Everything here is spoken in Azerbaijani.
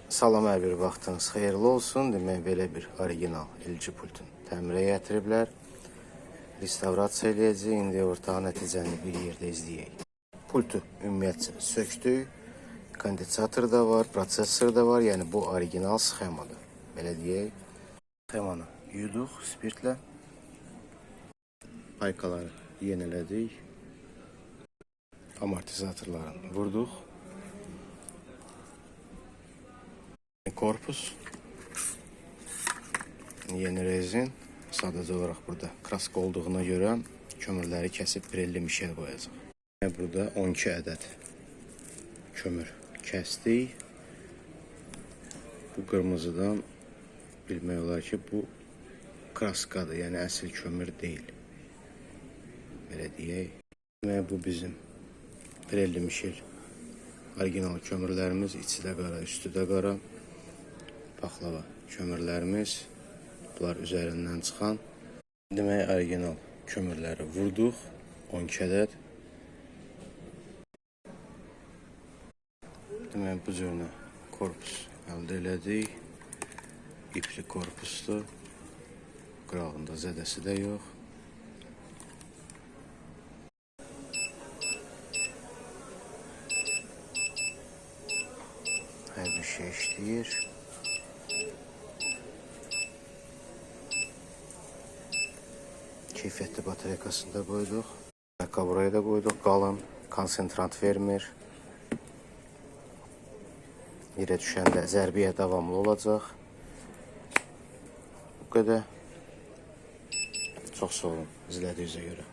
Salam, hər bir vaxtınız xeyirli olsun. Demək, belə bir original LG pultun təmirə gətiriblər. Restavrasiya eləyəcəyik. İndi ortağı nəticəni bir yerdə izləyək. Pultu ümumiyyətcə söktük. Kondensator da var, prosesor da var. Yəni bu original sxemadır. Belə deyək. Sxemanı yuduq spirtlə. Paykaları yenilədik. Amortizatorlarını vurduq. Korpus. Yeni rezin. Sadəcə olaraq burada kraska olduğuna görə kömürləri kəsib Pirelli Michel qoyacaq. Yəni burada 12 ədəd kömür kəsdik. Bu qırmızıdan bilmək olar ki, bu kraskadır, yəni əsl kömür deyil. Belə deyək. Demək, bu bizim Pirelli Michel original kömürlərimiz, içi də qara, üstü də qara. Paxlava kömürlərimiz, bunlar üzərindən çıxan. Demək, original kömürləri vurduq, 12 ədəd. Demək, bu cürünə korpus əldə elədik. İpli korpusdur. Qırağında zədəsi də yox. Hər bir şey işləyir. Keyfiyyətli batareykasını da qoyduq. Buraya da qoyduq. Qalın, konsentrant vermir. Yerə düşəndə zərbiyə davamlı olacaq. Bu qədər. Çox sağ olun izlədiyinizə görə.